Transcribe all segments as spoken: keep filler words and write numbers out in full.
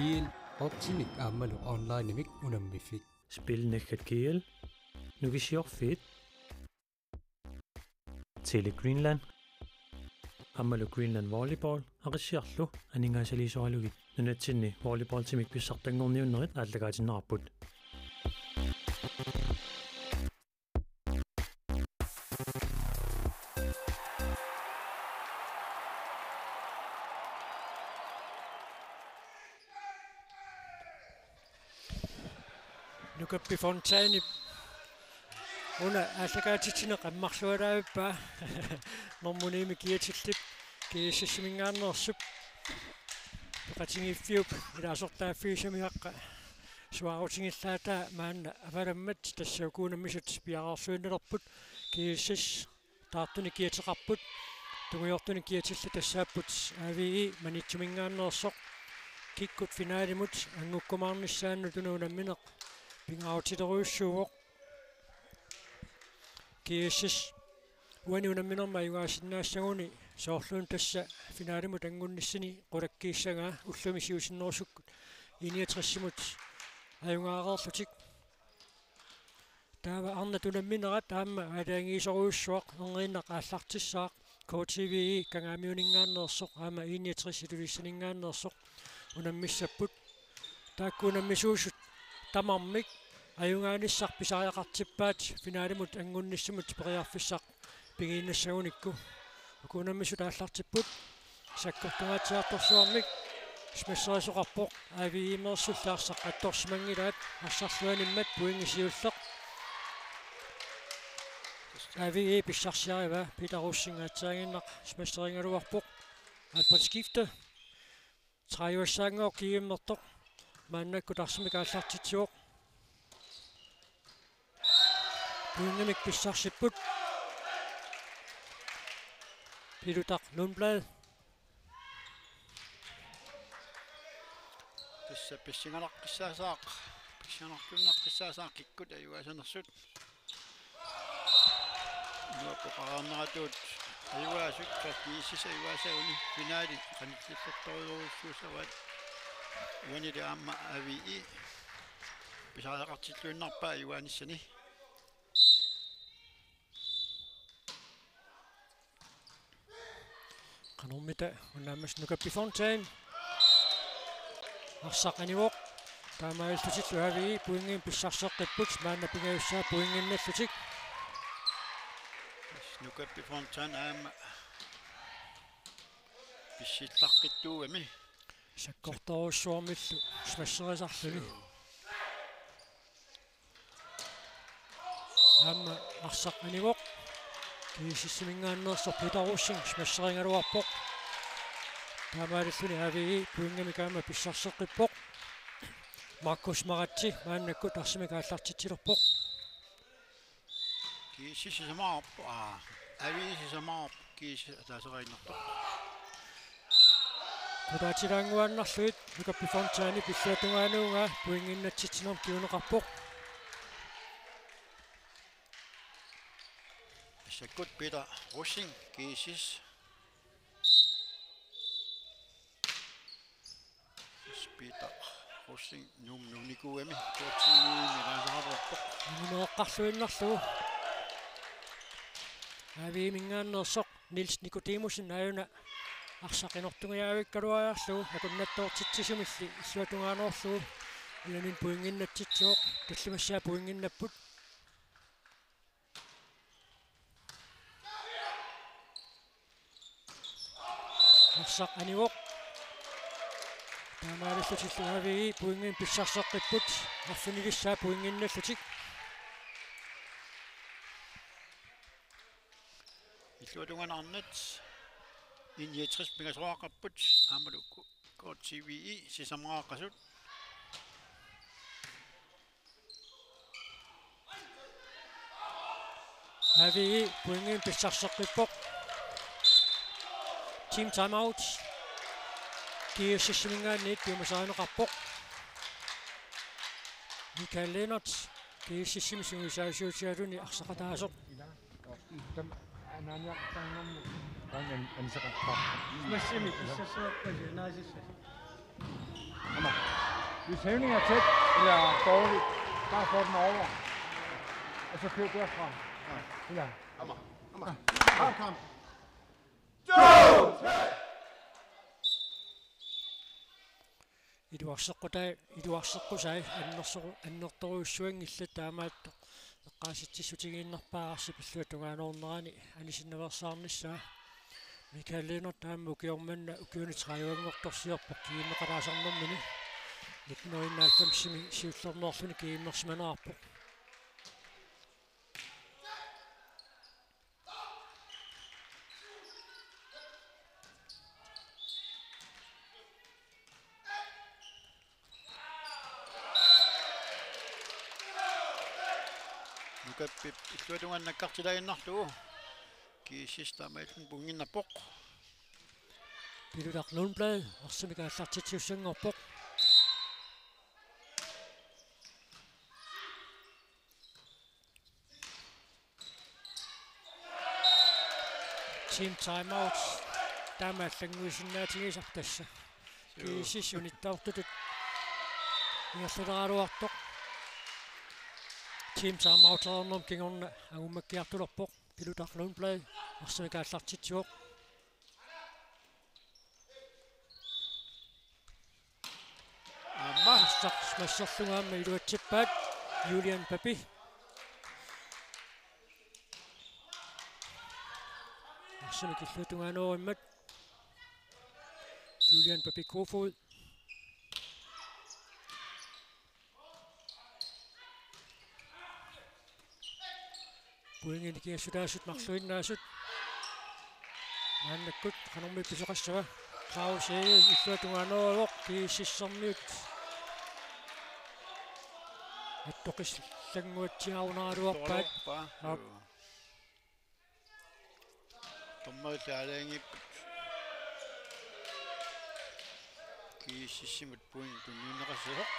Kiel, oddsimik aammalu onlinemik unammiffik. Spil naggat kiel, Nukissiorfiit, Tele Greenland aammalu Greenland Volleyball Aqissiarlu aningaasaliisoralugit nunatsinni volleyballtimik pissartanngorniunnerit aallakaatinneqarput. Nukappi Fontaine una aallakaatitsineq ammarlualaavippaa. Normuniimi kiatillip G S S-iminngaanneersup peqatigiiffiup ilaasortaaffigisamiaqqa suaarutigillataa maanna avalammat, tassa uku unammisut piareerluinnalerput. G S S taartunik kiateqarput. Tungujortunik kiatillit tassaapput A V I Maniitsuminngaanneersoq. Kikkut finalimut anngukkumaarnissaannut una unammineq pingaarutilerujussuuvoq. G S S uani unamminermi ajugaasinnaassagunik soorluuna tassa finalimut anngunnissani qulakkiissagaa ullumi siusinnerusukkut I niogtres-imut ajugaareerlutik. Taava arnat unamminerat aamma aalajangiisorujussuaq, erniinnaq aallartissaaq, K T V I Kangaamiuninngaanneersoq aamma I niogtres Ilulissaninngaanneersoq unammissapput. Taakku unammisuusut tamarmik ajugaanissaq pisariaqartippaat finalimut anngunnissamut periarfissaq pigiinnassagunikku. Uku unammisut aallartipput. Sakkortungaatsiartorsuarmik smasherisoqarpoq. A V I-meersulli arsaq attorsimanngilaat, arsarlu animmat pointi siulleq. A V I pissarsiarivaa, Peter Rosing aatsaannguaq smasherigaluarpoq. Albert Skifte. Tredive-ssaanngooq G M-ertoq. Maannakkut arsamik aallartitsivoq. Pointimik pissarsipput. Pilutaq Lundblad. Tassa pissanganartussaasaaq, pissanganartuunnaqqissaasaaq kikkut ajugaasanersut. Nuappoqaraarneratut ajugaasut, G S S ajugaasat uani finali qanillillertorujussuussavaat. Uanili aamma A V I pisariaqartilluinnarpaa ajugaanissani. Qanormita unammissaat? Nukappi Fontaine. Arsaq anivoq. Taamaalillutillu A V I pointimik pissarseqqipput, maanna pingajussaat pointinnallutik. Nukappi Fontaine aamma pissillaqqittuugami. Sakkortorujussuarmillu smasherisarluni. Aamma arsaq anivoq. G S S-iminngaanneersoq Peter Rosing smasherigaluarpoq. Taamaalilluni A V I pointimik aamma pissarseqqippoq. Markus Maratse maannakkut arsamik aallartitsilerpoq. G S S sisamaqarpoq, aa, A V I sisamaqarpoq, G S S ataasiinnartoq. Qulaatilaannguaannarlugit Nukappi Fontaine pilluatungaanut pointinnaatsitsinermut kinguneqarpoq. Massakkut Peter Rosing, G S S. Peter Rosing Nuummi nuunikuugami, K T V-mi ilaasaqarpoq. Nuumereqqarluinnarlugu. A V I-minngaanneersoq Niels Nikodimussen aajuna arsaq qinortungaavikkaluariarlugu akunnattoortitsisumilli illuatungaanerullugu. Ilaminni pointinnaatsitsivoq, tallimassaa pointinnapput. Arsaq anivoq. Taamaalillutillu A V I pointimik pissarseqqipput. Arfinilissaat pointinnallutik. Illuatungaanut arnat I niogtres pingasoqarput. Aammalu K T V-mi sisamaqarput. A V I pointimik pissarseqqippoq. Team timeout. G S S-iminngaanniit piumasarineqarpoq. Michael Lennert, G S S-imi sungiusaasiutigaluni arsaqataasoq. Tam anaaniartarnermut taanna anisaqartarpoq. Smashinik pissarsiorpasi naasissasi. Hvis hævningen er tæt eller dårlig, bare få den over. Og så kør derfra. Ja. Kom, kom. Iluarseqqutai, iluarseqqusai annersoru-, annertorujussuanngillat, taamaattoq eqqaasitsissutigiinnarpaa arsaq pilluatungaanoornerani anisinnaveersaarnissaa. Mikael Lennert taama ukioq manna ukiuni tredive-nngortorsiorpoq GM-eqalaasarnermini. Nitten hundrede enoghalvfems-imi siullermeerluni GM-ersimanerarpoq. Nukappip illuatungaanut nakkartilaaginnarlugu. GSS taamaalilluni pointinnarpoq. Pilutaq Lundblad arsamik aallartitsisussanngorpoq. Team timeout. Taama allannguisinnaatigisarput tassa. Joo. GSS unittoortutut ingerlaleraluartoq. Team timeout-ernerma kingorna angummakkiartulerpoq. Pilutaq Lundblad arsamik aallartitsivoq. Aamma. Arsaq masserlugu aamma iluatsippaat Julian Papi. Arsamik illuatungaaneruimmat Julian Papi Kofod. Pointinik ingassutaasut marluinnaasut. Maannakkut qanormi pisoqassava? Claus Egede illuatungaaneruvoq GSS-ermiut. Attoqillannguatsiarunaraluarpaat. Toraluarpaa. Aap. Joo. Dommerit aalajangiipput. GSS-imut point tunniunneqassasoq.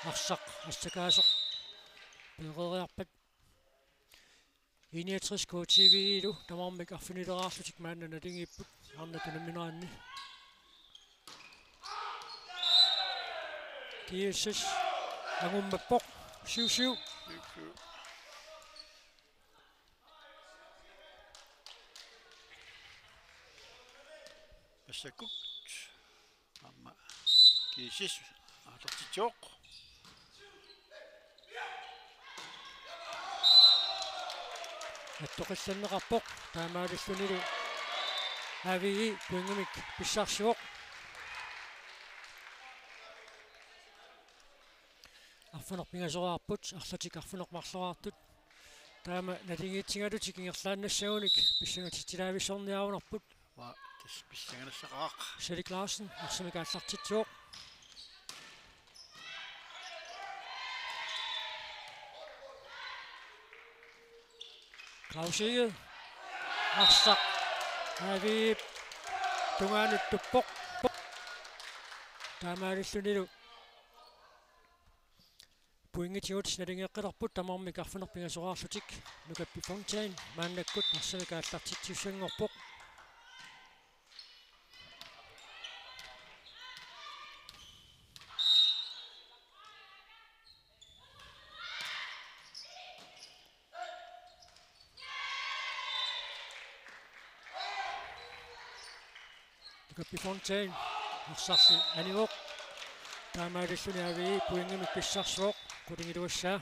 Arsaq assakaasoq peereeriarpat. I niogtres K T V-lu tamarmik arfinileraarlutik maanna naligiipput arnat unammineranni. GSS angummappoq. Syv syv. Massakkut aamma GSS aallartitsivoq. Attoqillanneqarpoq, taamaalillunilu A V I pointimik pissarsivoq. Arfineq-pingasoraarput, arlatik arfineq-marloraartut. Taama naligiitsigalutik ingerlaannassagunik pissangatitsilaavissorniarunarput. Aa, tassa pissanganassaqaaq. Salik Larsen, arsamik aallartitsivoq. Claus Egede. Arsaq. A V I-p tungaanut tuppoq. Taamaalillunilu pointigut naligeqqilerput tamarmik arfineq-pingasoraarlutik. Nukappi Fontain maannakkut arsamik aallartitsisussanngorpoq. Nukappi Fontain arsarli anivoq. Taamaalilluni A V I pointimik pissarsivoq, qulingiluassaa.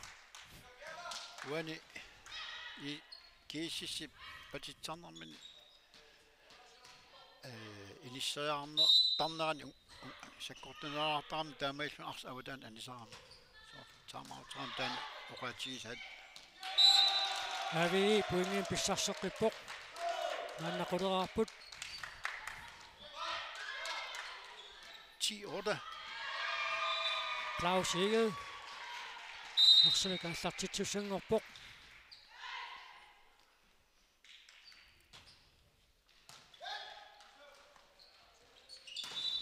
Uani i GSS-ip patitsarnermini, ee, inisseriarnertarnerani un-, un-, sakkortunerartarami taamaalilluni arsaq avataani anisarami. Soorlu timeout-erami taanna oqaatigisaat. A V I pointimik pissarseqqippoq. Maanna quleraarput. Ti otte. Claus Egede. Arsamik aallartitsisussanngorpoq.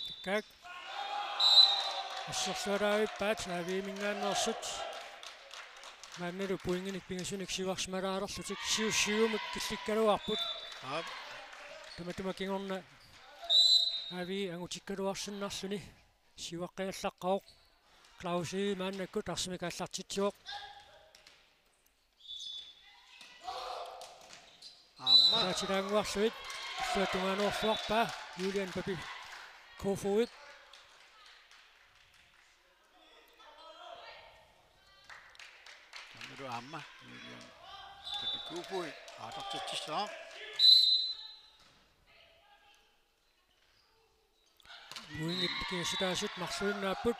Takkaak. Assersualaavippaat A V I-minngaanneersut. Maannalu pointinik pingasunik siuarsimalaalerlutik syv syv-imut killikkaluarput. Aap. Tamatuma kingorna Avi angutikkaluarsinnarluni siuaqqiallaqqavoq. Clausi maannakkut arsamik aallartitsivoq. Aamma. Taatilaannguarluit illuatungaanoorluarpaa Julian Papi Kofoip. Taamalu aamma Julian Papi Kofoip aallartitsissaaq. Pointit pikiassutaasut marluinnaapput.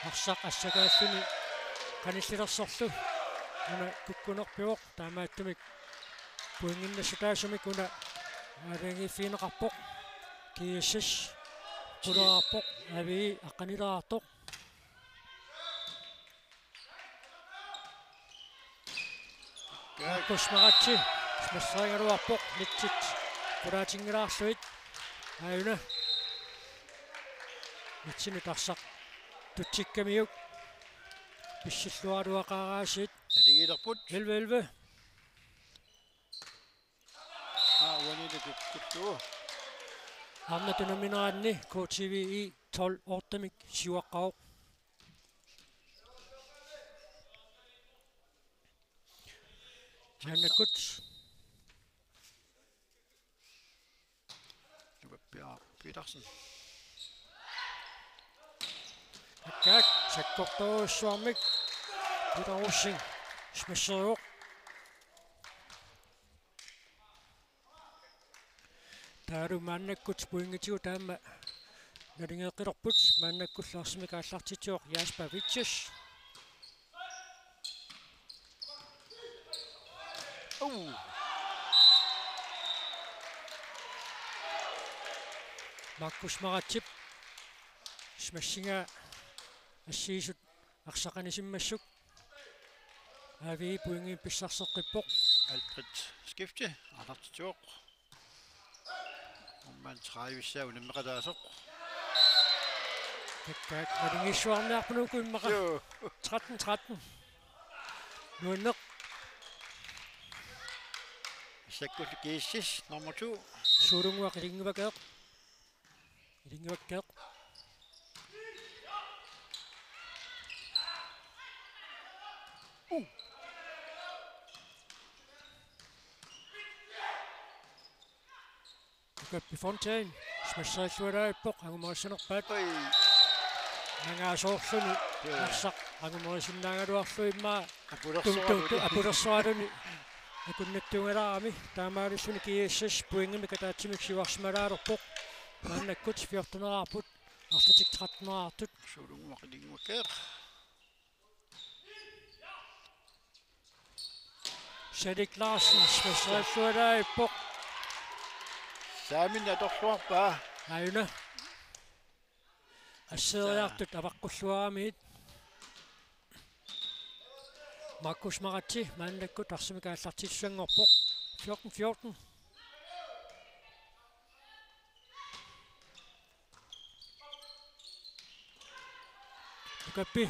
Arsaq assakaalluni qanillilersorlu una kukkunerpivoq, taamaattumik pointinnassutaasumik una aalajangiiffigineqarpoq. G S S quleraarpoq, Avi aqqanilaartoq. Markus Maratse smasherigaluarpoq, netsit qulaatinngilluinnarlugu. Aajuna. Netsinut arsaq tutsikkamiuk. Pissilluaraluaqaaraasiit. Naligiilerput. Elleve elleve. Aa, uanilu kukkullugu. Arnat unammineranni K T V E tolv otte-mik siuaqqavoq. Maannakkut. Nukappiaq Petersen. Akkaak sakkortoorujussuarmik. Peter Rosing smasherivoq. Taavalu maannakkut pointigut aamma naligeeqqilerput, maannakkullu arsamik aallartitsivoq Jasper Vitjes. Uu. Markus Maratsep smashigaa assigiisut arsaq anisimmassuk. Avi pointit pissarseqqippoq. Alfred Skifte aallartitsivoq. Aamma tredive unammeqataasoq. Takkaak naligiissuarniarput uku immaqa. Joo. Tretten tretten. Nuanneq. Sakkullu G S S nummer to. Suulunnguaq Ilinnguakeeq. Ilinnguakeeq. Uh. Nukappi Fontaine smasherillualaarpoq, angumerissanerpaat. Oi. Nangaasoorluni. Joo. Arsaq angumerisinnaagaluarlugu immaqa. Apulersoralugu. Tum, tum, tum, apulersoraluni. Akunnattuugalaarami, taamaalilluni G S S pointimik ataatsimik siuarsimalaalerpoq. Maannakkut fjorteneqarput, arlatik tretteneqartut. Suulunnguaq Ilinnguakeeq. Salik Larsen smasherillualaarpoq. Saaminni atorluarpaa. Aajuna. Asseeriartut avaqqulluaramiit. Markus Maratse maannakkut arsamik aallartitsissanngorpoq. Fjorten fjorten. Nukappi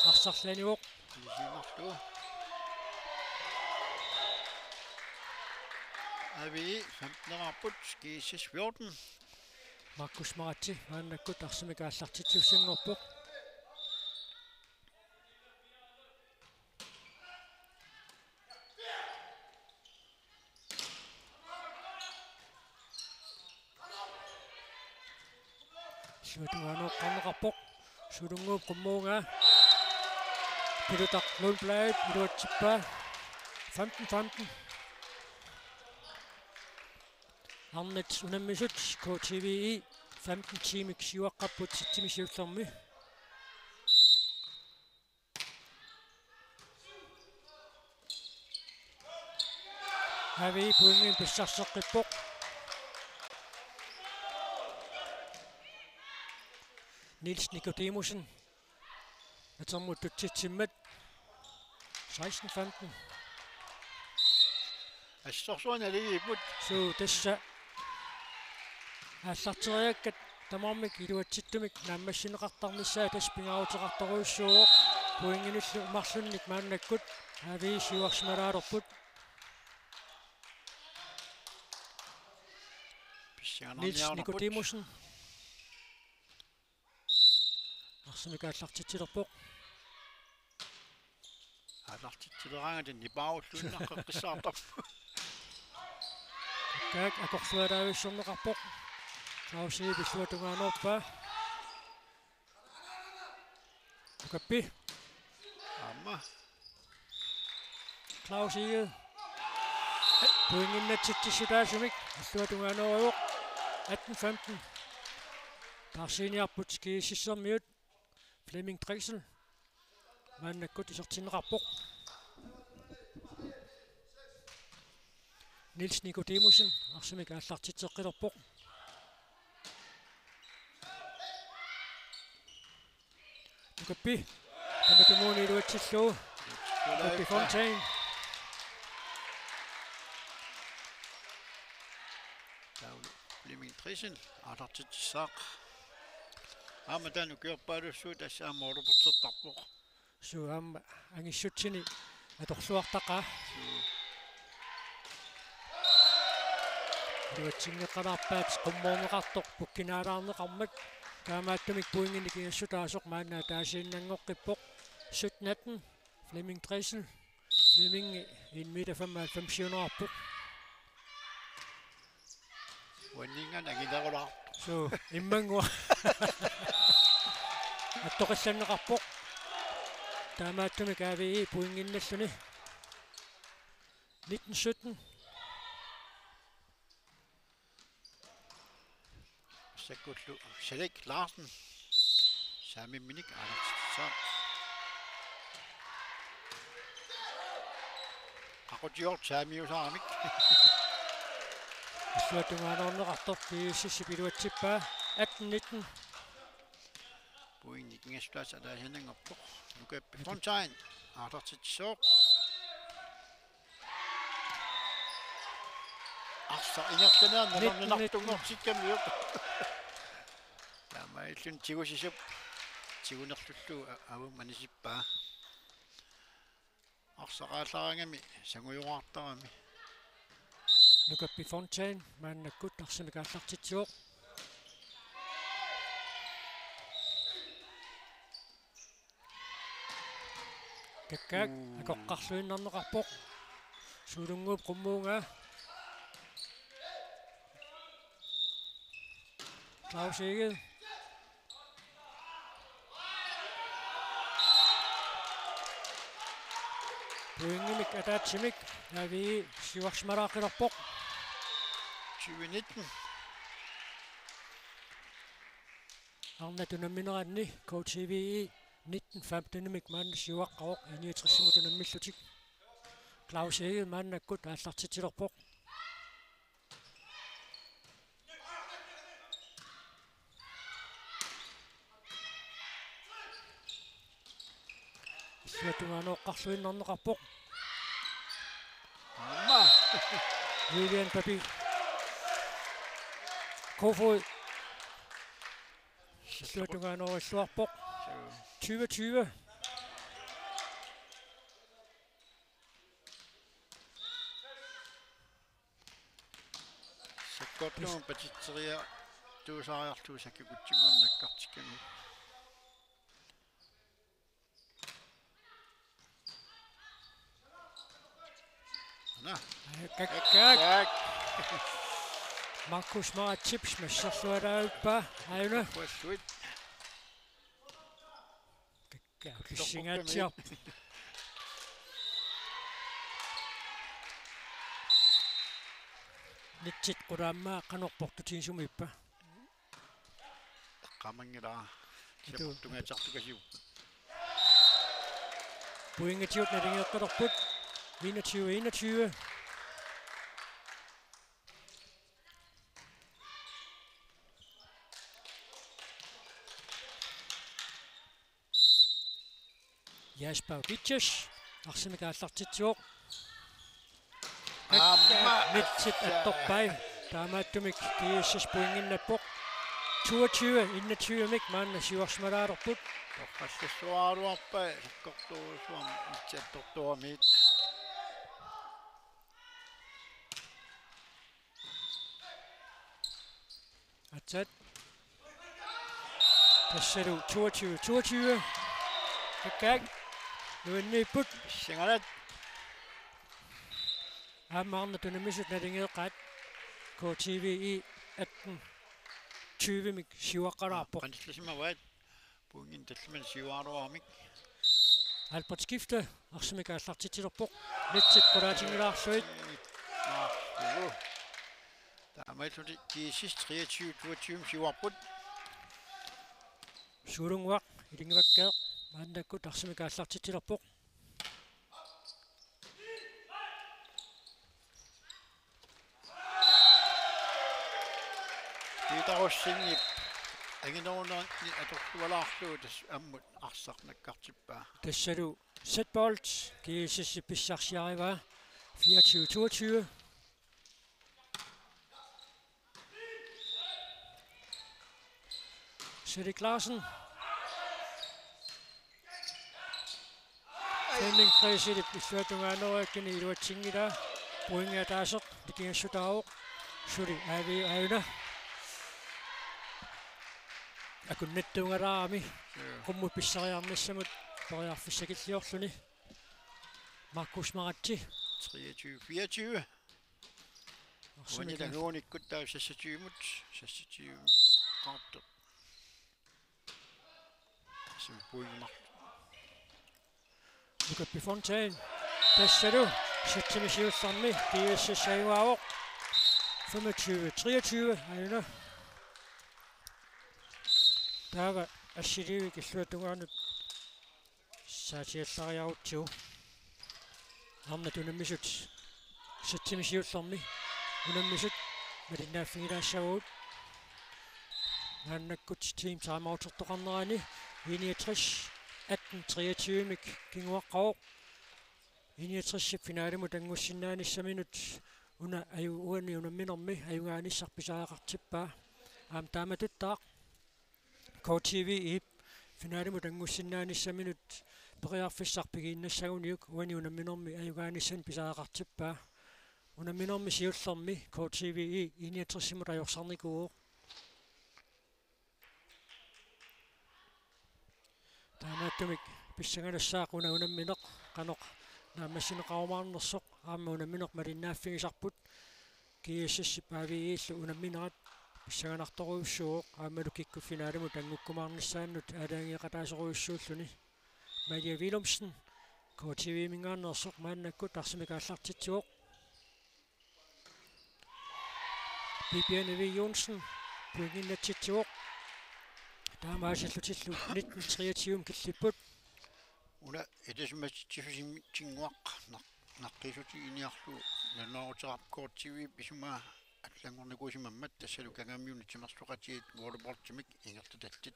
arsarlaanivoq. Ilisiinnarlugu. Avi femteneqarput, G S S fjorten. Markus Maratse maannakkut arsamik aallartitsissanngorpoq. Siutungaanut eqqarneqarpoq. Suulunnguup qummuungaa. Pilutaq Lundblad iluatsippaa. Femten femten. Arnat unammisut K T V E femten ti-mik siuaqqapput setsimi siullermi. Avi pointit pissarseqqippoq. Niels Nikodemussen. Atermut tutsitsimmat. Seksten femten. Assorsuaq naligiipput. Suu, tassa aallarteriakkat tamarmik iluatsittumik naammassineqartarnissaat tassa pingaaruteqartorujussuuvoq. Pointinillu marlunnik maannakkut Avi siuarsimalaalerput. Niels Nikodemussen. Arsamik aallartitsilerpoq. Aallartitsileraangat nipaarulluinnaqqissaartarpoq. Kaak akorlualaavissorneqarpoq. Claus Egede pilluatungaanoorpaa. Nukappi. Aamma. Claus Egede. Pointinnatsitsissutaasumik pilluatungaanoorivoq. Atten femten. Taarsiiniarput GSS-ermiut. Flemming Drexel. Maannakkut isertinneqarpoq. Niels Nikodemussen arsamik aallartitseqqilerpoq. Nukappi. Tamatumuuna iluatsillugu. Nukappi Fontaine. Taava Flemming Drexel aallartitsissaaq. Aamma taanna ukiorpaalussuit tassa aamma måliputsertarpoq. Suu, aamma angissutsini atorluartaqaa. Iluatsinngikkaluarpaat qummoorneqartoq pukkinaalaarneqarmat. Taamaattumik pointinik ingassutaasoq maanna ataasiinnanngoqqippoq. Sytten atten. Flemming Drexel. Flemming en meter femoghalvfems siunerarpoq. Uanninngaanniit angilerulaartoq. Suu, immannguaq. Attoqillanneqarpoq. Taamaattumik A V I pointinnalluni. Nitten sytten. Massakkullu Salik Larsen. Saamimminik aallartitsaa. Qaqutigoortoq saamiusaramik. Pilluatungaanoorneqartoq GSS-ip iluatsippaa. Atten nitten. Pointit ingassutaasut ataasiinnanngorpoq. Nukappi Fontaine aallartitsissaaq. Arsaq ingerlanerani nitten nitten. Nalorninartunngortikkamiuk. Taamaalilluni tigusisup tigunerlullugu a-, avamma anisippaa. Arsaq aallaraangami sangujoraartarami. Nukappi Fontaine maannakkut arsamik aallartitsivoq. Kakkaak. Uu. Akoqqarluinnarneqarpoq. Suulunnguup qummuungaa. Claus Egede. Pointimik ataatsimik A V I siuarsimalaaqqilerpoq. Tyve nitten. Arnat unammineranni K T V E nitten femten-imik maanna siuaqqavoq I niogtres-imut unammillutik. Claus Egede maannakkut aallartitsilerpoq. Pilluatungaanooqqarluinnarneqarpoq. Aamma. Julian Papi Kofod. Pilluatungaanoorilluarpoq. Tyve tyve. Sakkortuumik patitseriartuusaariarlugu sakkugutsinnguamik nakkartikkamiuk. Ana. Kakkaak. Kakkaak. Markus Maratip masserluaraappaa. Aajuna. Kuassuit. Kakkaak. Pissingaatsiarpoq. Nitsit qulaammaa qanoq portutigisumut ippa? Qamanngilaa. Atu. Saportungaatiartukasiupput. Pointigut naligeeqqalerput. Enogtyve enogtyve. Jasper Vitjes, arsamik aallartitsivoq. Aamma. Nitsit attorpai. Taamaattumik GSS pointinnappoq. Toogtyve enogtyve-mik maanna siuarsimalaalerput. Torrallassuaraluarpai sakkortuusuarmik nitsit attortuaramiit. Sat. Tassalu toogtyve toogtyve. Kakkaak. Nuanniipput. Pissanganaq. Aamma arnat unammisut naligeeqqaat. K T V E atten tyve-mik siuaqqalaarpoq. Qanillasimavaat. Pointinik tallimanik siuaraluarmata. Albert Skifte arsamik aallartitsilerpoq. Netsit qulaatinngilaarlugit. Naarlugu. Taamaalillutik G S S treogtyve toogtyve siuarput. Suulunnguaq Ilinngivakkeeq maannakkut arsamik aallartitsilerpoq. Peter Rosingip anginerunerinni atorlualaarlugu tassa ammut arsaq nakkartippaa. Tassalu Z-Bolt G S S pissarsiarivaa fireogtyve toogtyve. Salik Larsen. Flemming Friisilip illuatungaanerugakkani iluatsinngilaa. Pointi ataaseq nikingassutaavoq. Suli A V Auna. Akunnattuungalaarami. Joo. Qummut pissariarnissamut periarfissakilliorluni. Markus Maratse. Treogtyve fireogtyve. Arsamik Uani aallar- languunikkuttaaq seksogtyvemut, seksogtyve qaartoq. Sumi pointimarluk. Lukappi Fontaine. Tassalu. Satsimi siullermi G S S ajugaavoq. Femogtyve treogtyve. Aina. Taava assiliivik illuatungaanut saatiallariarutsigu. Arnat unammisut satsimi siullermi unammisut malinnaaffigilaassavagut. Maannakkut team timeoutertoqarnerani I niogtres atten treogtyve-mik kinguaqqavoq. I niogtres-ip finalemut anngussinnaanissaminut una aju-, uani unamminermi ajugaanissaq pisariaqartippaa. Aamma taamatuttaaq K T V-ip finalemut anngussinnaanissaminut periarfissaq pigiinnassaguniuk uani unamminermi ajugaanissani pisariaqartippaa. Unamminermi siullermi K T V E I niogtres-imut ajorsarnikuuvoq. Taamaattumik pissanganassaaq una unammineq qanoq naammassineqarumaarnersoq, aamma unammineq malinnaaffigisarput. G S S-ip A V E-llu unamminerat pissanganartorujussuuvoq, aammalu kikkut finalemut anngukkumaarnissaannut aalajangeeqataasorujussuulluni. Maja Willumsen, K T V-minngaanneersoq, maannakkut arsamik aallartitsivoq. Bibiane V. Johnsen, pointinngitsitsivoq. Taamaasillutilu nitten treogtyve killipput. Una ilisimatitsisuusinnguaq naq-, naqqiissutiginiarlugu nalunaaruteqarpoq K T V-p isumaa allanngornikuusimammat, tassalu Kangaamiunit Timersoqatigiit volleyballtimik ingerlatallit.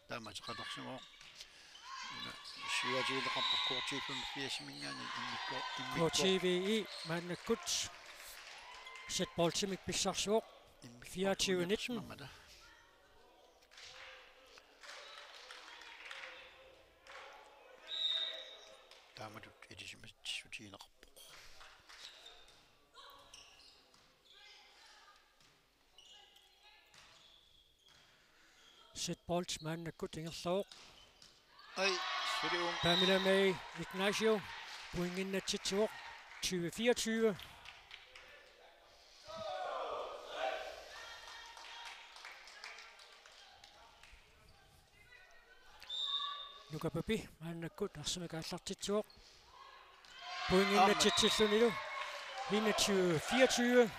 Taama ateqalersimavoq. Una siuatigineqarpoq K T V femogfirsiminngaanniit immikko-, immikko-, K T V E maannakkut Z-boldimik pissarsivoq. Immikko-, fireogtyve nitten. Simammata. Taamatut ilisimatitsissutigineqarpoq. Z-bold maannakkut ingerlavoq. Ai, suli uum. Pamela May Ignacio, pointinngitsitsivoq, tyve fireogtyve. Nuka Papi maannakkut arsamik aallartitsivoq. Pointinngitsitsilerlunilu, enogtyve fireogtyve.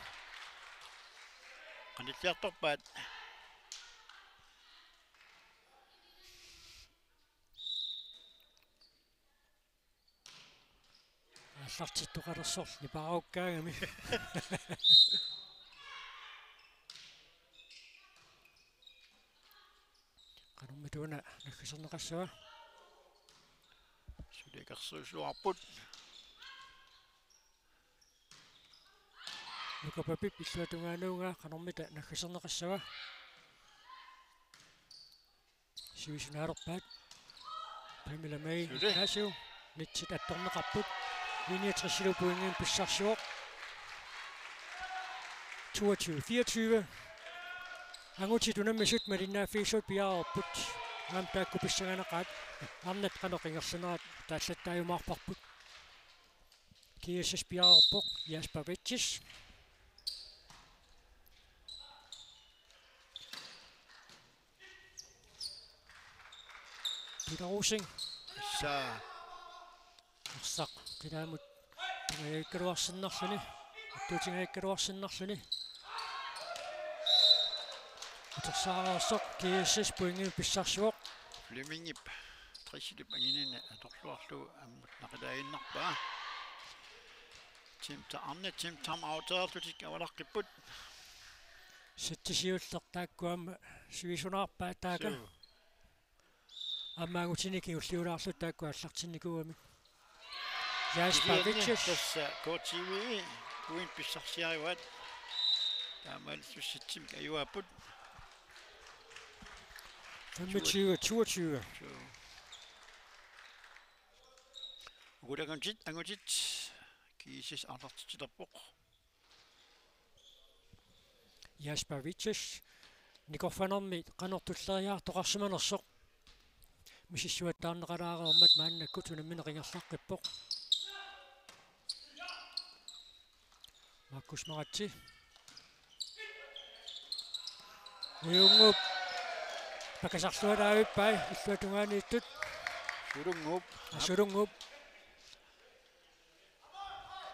Qanilliartorpaat. Aallartittoqalersorlu nipaarukkaangami. Qanormita una naggaserneqassava? Suli akersuisuarput. Nuka Papip illuatungaanuugaa qanormita naggaserneqassava? Sivisunaalerpaat. Pamela May Ignacio. Nitsit attorneqarput. Enogtresilu pointinik pissarsivoq. Toogtyve fireogtyve. Angutit unammisut malinnaaffigisut piareerput. Aamma taakku pissanganaqaat. Arnat qanoq ingerlanerat taallattaajumaarparput. G S S piareerpoq. Jasper Vitsis. Peter Rosing. Sa. Arsaq qilaamut tungajavikkaluarsinnarluni. Attuutingajakkaluarsinnarluni. Utersaararsoq G S S pointimik pissarsivoq. Flemmingip Trissilip anginini atorluarlugu ammut naqilaaginnarpaa. Tim ta-, arnat tim timeout-erlutik avalaqqipput. Satsisiulleq taakku aamma sivisunaarpaat taaka. Suu. Aamma angutini kingulliulaarlutik taakku aallartinnikuugamik. Jasper Kisianni Vitsis. Tassa K T V point pissarsiarivaat. Taamaalillutik sitsimik ajuaapput. Femogtyve toogtyve. Suu. Ukulakantit angutit G S S aallartitsilerpoq. Jasper Vitsis nikorfanermi qanoq tulleriiaartoqarsimanersoq. Misissuattaarneqalaareermat maannakkut unammineq ingerlaqqippoq. Markus Maratse. Ujunnguup pakasarlualaavippai illuatungaaniittut. Sulunnguup. Sulunnguup.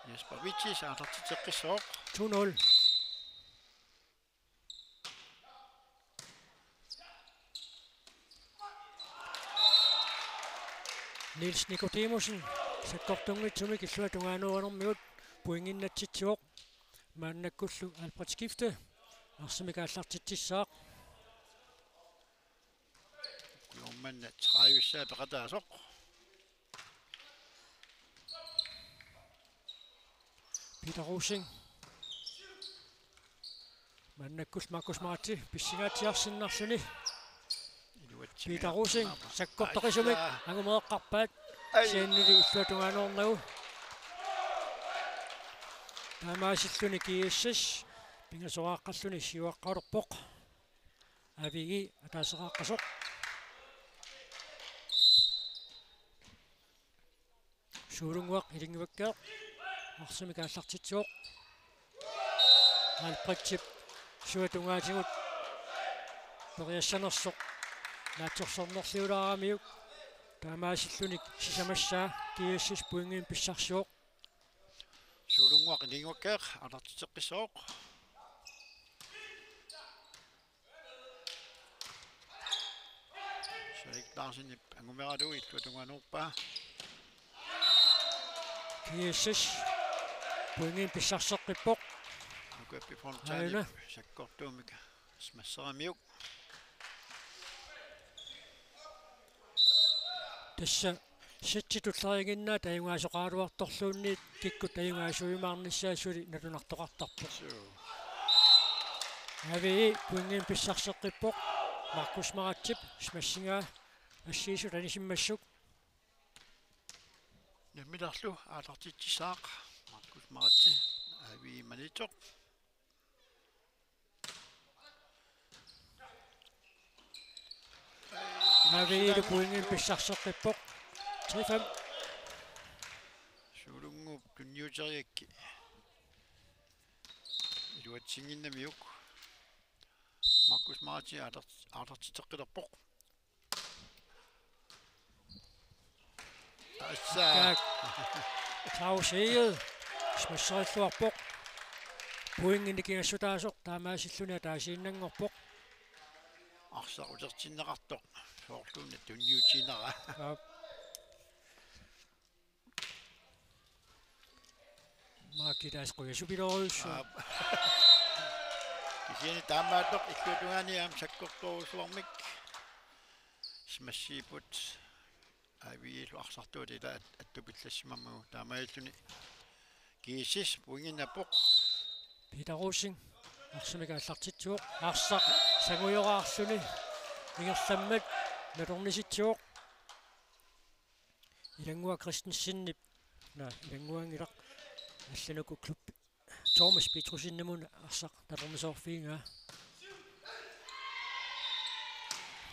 Jasper Vitsis aallartitseqqissaaq. To nul. Niels Nikodimussen sakkortunngitsumik illuatungaanerunermigut pointinnaatsitsivoq. Maannakkullu Albert Skifte arsamik aallartitsissaaq. Kujummannat tredive peqataasoq. Peter Rosing. Maannakkullu Markus Maratse pissingaatsiarsinnarluni. Peter Rosing sakkortoqisumik angumeeqqarpaat. Ai. Kisiannili illuatungaanerunermigut. Taamaasilluni G S S pingasoraaqqalluni siuaqqalerpoq. A V G ataaseraaqqasoq. Sulunnguaq Ilinngivakkeerp arsamik aallartitsivoq. Albrechtip suatungaatigut periassanersoq naatsorsornerliulaaramiuk. Taamaasilluni sisamassaa G S S pointimik pissarsivoq. Sulunnguaq Ilinngivakkeerp aallartitseqqissaaq. Salik Larsenip angumeralugu illuatungaanerpaa. G S S pointimik pissarseqqippoq. Nukappi Fontaine. Aana. Sakkortuumik smasseramiuk. Tassa setsi tulleriiginnaat ajugaasoqaraluartorluunniit kikkut ajugaasuujumaarnissaat suli nalunartoqartarpoq. Suu. A V G pointimik pissarseqqippoq. Markus Maratsep smassingaa assiisut anisimmassuk. Nammineerlu aallartitsissaaq Markus Maratse, A V G-miittoq. A V G-lu pointimik pissarseqqippoq. Tre fem. Sulunnguup tunniuteriaraa. Iluatsinnginnamiuk. Markus Maratse aalart-, aallartitseqqilerpoq. Assa. Taak. Claus Egede smasserilluarpoq. Pointi nikingassutaasoq taamaasilluni ataasiinnanngorpoq. Arsaq utertinneqartoq soorluuna tunniutiinera. Aap. Maakki taas qujasupilorujussuaq. Aap. Kisianni taamaattoq illuatungaani aamma sakkortoorujussuarmik. Smassiipput A V G-lu arsartuutit ila at-, attupillassimammagu taamaalilluni G S S pointinnappoq. Peter Rosing arsamik aallartitsivoq. Arsaq sangujoraarluni ingerlammat nalornisitsivoq. Ilannguaq Christensenip, naa, ilannguanngilaq, allanukku klub Thomas Petrussenimut arsaq nalornisoorfigigaa.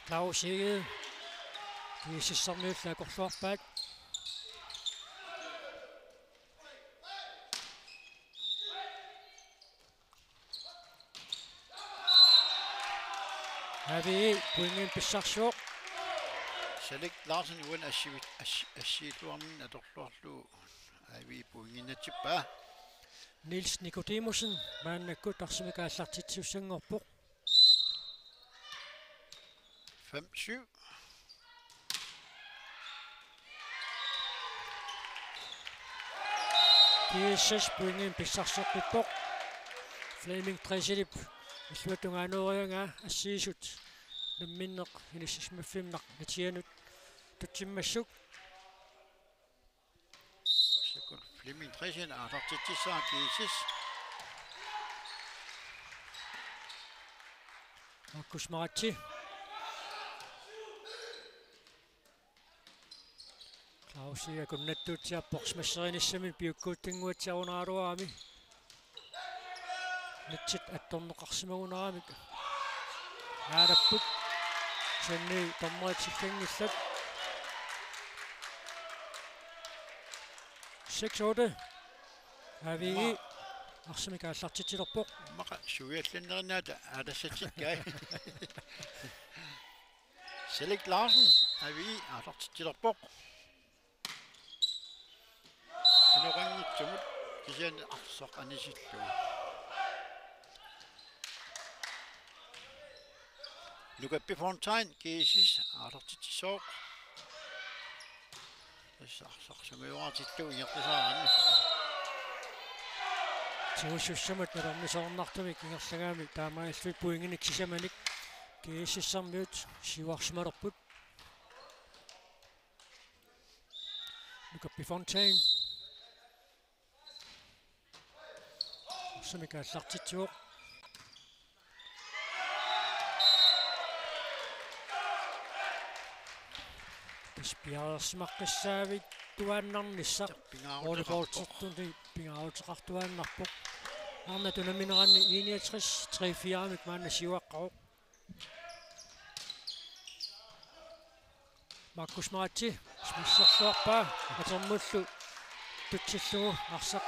Claus Egede. GSS-ermiut akorluarpaat. Avi pointinik pissarsivoq. Salik Larsen uani assi-, assi-, assiilluarnini atorluarlugu Avi pointinnaatsippaa. Niels Nikodemussen maannakkut arsamik aallartitsissanngorpoq. Fem syv. GSS pointinik pissarseqqippoq. Flemming Dresselip illuatungaanooriagaa assiisut namminneq inissisimaffimmi natianut tutsimmassuk. Sekkut Flemming Dresselip aallartitsissaa GSS. Markus Maratse. Claus Egede akunnattuutsiarpoq smasserinissamut piukkuuttunnguatsiarunaaraluarami. Nitsit attorneqarsimagunaramik. Aalapput. Kisianni dommerit tikkanngillat. Seks otte. Avi. Ma- arsamik aallartitsilerpoq. Immaqa suiallannerinnaata aalassatsikkai. Salik Larsen, Avi aallartitsilerpoq. Inoqanngitsumut kisianni arsaq anisillugu. Nukappi Fontain, GSS, aallartitsissooq. Tassa arsaq sungiuartillugu ingerlasaarami. Tigussussamut nalornisoornartumik ingerlagaami taamaalillutik pointinik sisamanik GSS-ermiut siuarsimalerput. Nukappi Fontain. Arsamik aallartitsivoq. Tassa piareersimaqqissaavittuaannarnissaq. Pingaaruteqarpoq. Volleyballtittunik pingaaruteqartuaannarpoq. Arnat unammineranni enogtres tre fire-mik maanna siuaqqavoq. Markus Maratse, smasserluarpaa, atormullu tutsillugu arsaq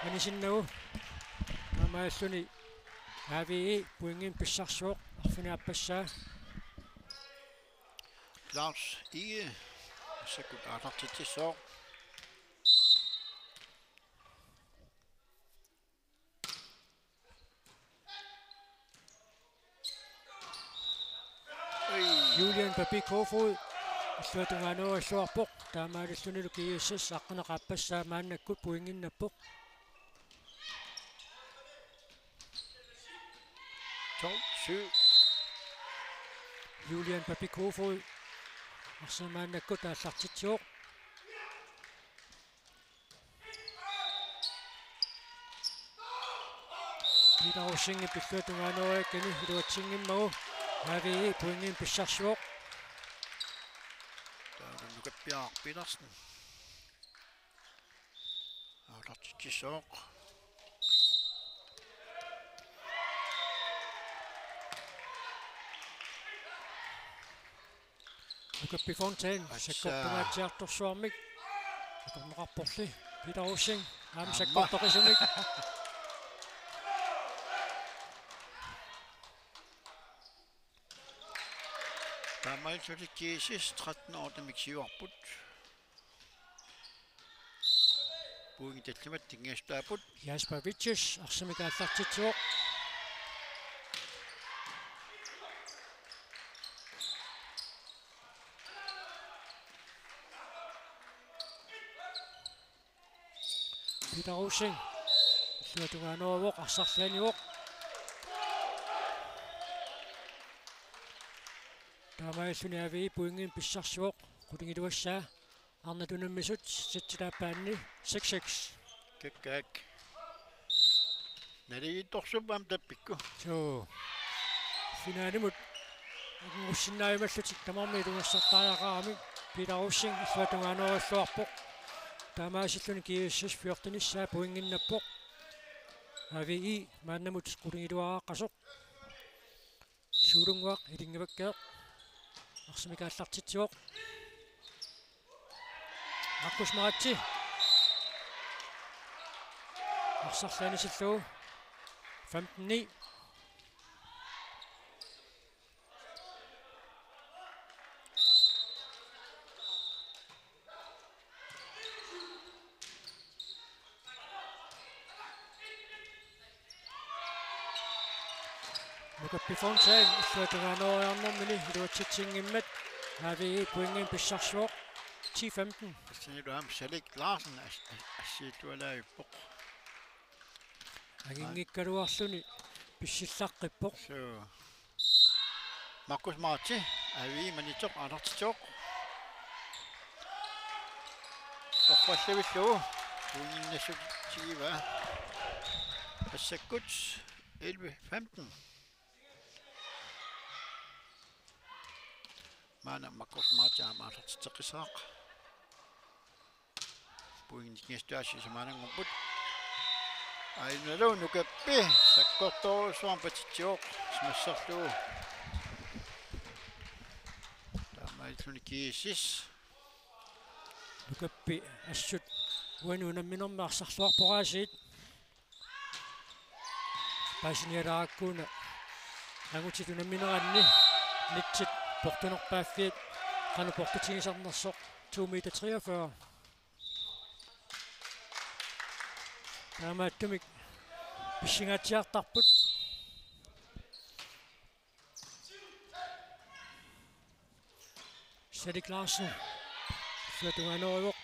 anisinnagu. Taamaalilluni Avi pointinik pissarsivoq, arfineq-aappassaa. Claus Egede, massakkut aallartitsissooq. Julian Papi Kofod illuatungaanuarilluarpoq, taamaalillunilu GSS aqqaneq-aappassaa maannakkut pointinnappoq. Tolv syv. Julian Papi Kofod arsaq maannakkut aallartitsivoq. Peter Rosingip illuatungaanuariakkani iluatsinngimmagu Avi pointinik pissarsivoq. Taava Nukappiaraq Petersen. Aallartitsissooq. Nukappi Fontain, assa, sakkortungaatsiartorsuarmik. Akorneqarporli. Peter Rosing, aamma, aamma sakkortoqisumik. Taamaalillutik GSS tretten otte-mik siuarput. Pointit tallimat tinngastaapput. Jasper Vittus, arsamik aallartitsivoq. Peter Rosing. Illuatungaanuavoq, arsarlianivoq. Taamaalilluni Avi pointinik pissarsivoq. Qulingiluassaa. Arnat unammisut setsilaappaanni seks seks. Kakkaak. Naligiittorsuupput aamma tappikku. Suu. Finalimut angusinnaajumallutik tamarmik ilungersortariaqaramik. Peter Rosing illuatungaanuarilluarpoq. Taamaasilluni GSS fjortenissaa pointinnappoq. Avi maannamut qulingiluaaqqasoq. Suulunnguaq ilinngivakkeeq. Arsamik aallartitsivoq. Markus Maratse. Arsarlu anisillugu. Femten ni. Nukappi Fontaine, illuatungaanooriarnermini iluatsitsinngimmata A V E pointinik pissarsivoq, ti femten. Tassanilu aamma Salik Larsen as-, as-, assiillualaavippoq. Anginngikkaluarluni pissillaqqippoq. Suu. Markus Maratse, A V E-minnittoq aallartitsivoq. Torrallutillu, pointinnassutigiva. Massakkut elleve femten. Maanna Markus Maratse aamma aallartitseqqissaaq. Pointinik nikingassutaasut sisamaannanngorput. Aajuna Nukappi sakkortoorujussuarmik patitsivoq, simasserlugu. Taamaalilluni G S S. Nukappi assut uani unamminermi arsarluarpoq aasiit. Paasinialaarakkit una angutit unammineranni, nitsit portunerpaaffiat, qanoq portutigisarnersoq, to meter treogfyrre. Taamaattumik pissingaatsiartarput. Salik Larsen. Illuatungaanoorivoq.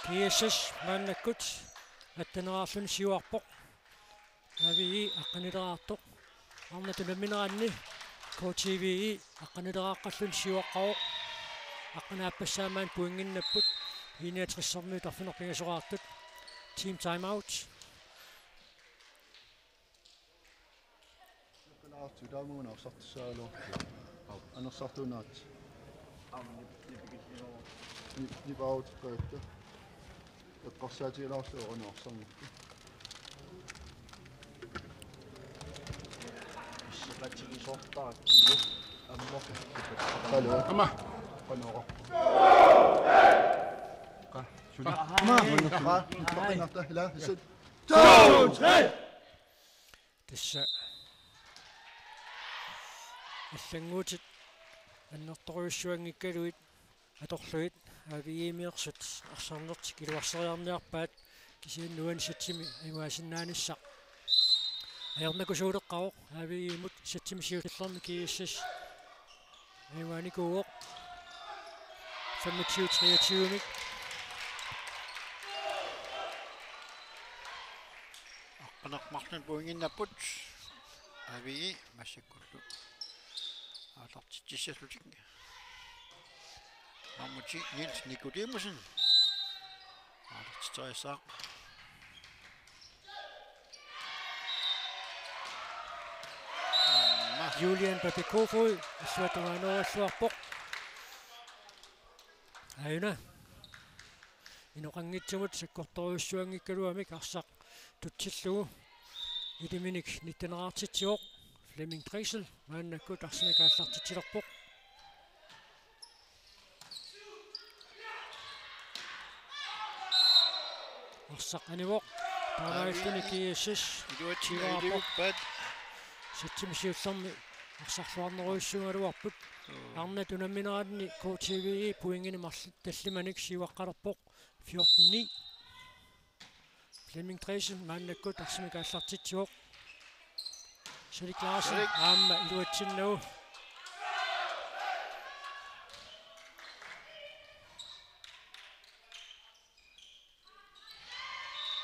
G S S maannakkut atteneraarluni siuarpoq. A V E aqqanileraartoq. Arnat unammineranni K T V E aqqanileraqqalluni siuaqqavoq. Aqqaneq-aappassaat maani pointinnapput. Enogtresermiut arfineq-pingasoraartut. Team timeout. Kalaartu taamuna arsartussaagaluarpoq. Anersartuunaat. Ni-, nipaaruteqqagatta. Eqqarsaatigilaarlugu anersarnerput. Issiqatigisortaakku ammorlu. Hallo. Ama. Qanoq. Qa-, suli. Ama. Qa-, qa-, ila, isit. To, tre. Tassa allannguutit annertoorujussuanngikkaluit atorlugit A V E-miuersut arsarnertik iluarseriarniarpaat, kisianni uani satsimi ajugaasinnaanissaq ajornakusuuleqqavoq. A V E-mut satsimi siullermi G S S ajugaanikuuvoq. Femogtyve treogtyve-mik. Aqqaneq-marlunnik pointinnapput. A V E massakkullu aallartitsissallutik. Aamma Niels Nikodimussen aallartitserissaaq. Aamma Julian Papikofod illuatungaanoorluarpoq. Aajuna. Inoqanngitsumut sakkortoorujussuanngikkaluamik arsaq tutsillugu iliminik nitteneraartitsivoq. Flemming Dressel maannakkut arsamik aallartitsilerpoq. Arsaq anivoq. Taamaalilluni G S S. Iluatsinni siuarpoq. Iluappat. Satsimi siullermi arsarluarnerujussuugaluarput. Joo. Arnat unammineranni K T V E pointinik marluk tallimanik siuaqqalerpoq. Fjorten ni. Flemming Dressel maannakkut arsamik aallartitsivoq. Salik Larsen. Salik. Aamma iluatsinnagu.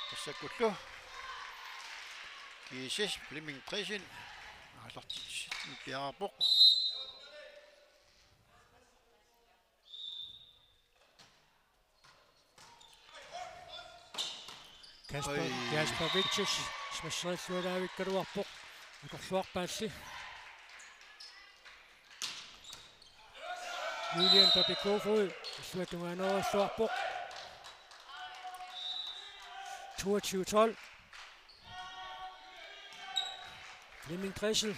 Tassakkullu G S S Flemming Dressel aallartitsissummik piareerpoq. Kasper, oi. Kasper Vittus smasserillualaavikkaluarpoq. Atorluarpaalli. Julian Papikofod illuatungaanoorluarpoq. Toogtyve tolv. Flemming Dressel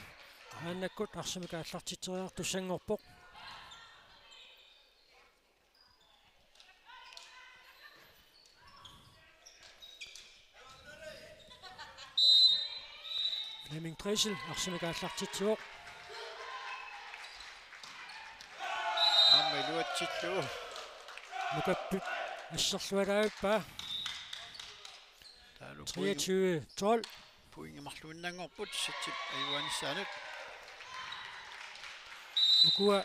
maannakkut arsamik aallartitseriartussanngorpoq. Flemming Dressel arsamik aallartitsivoq. Aamma iluatsillugu. Nukappit asserlualaavippaa. Taavalu point, treogtyve tolv. Pointi marluinnanngorput setip ajugaanissaanik. Ukua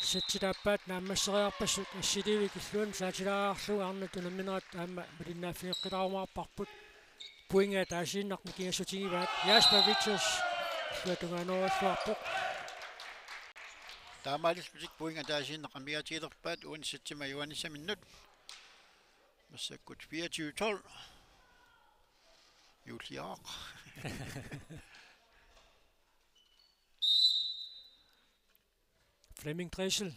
settit aappaat naammasseriarpassuk assiliivik illuanut saatilaarlugu arnat unamminerat aamma malinnaaffigeqqilaarumaarparput. Pointi ataasiinnaq nikingassutigivaat. Jasper Vittus illuatungaanoorluarpoq. Taamaalillutik pointi ataasiinnaq amigaatigilerpaat uani setimi ajugaanissaminnut. Massakkut fireogtyve tolv. Juulliaq. Flemming Dressel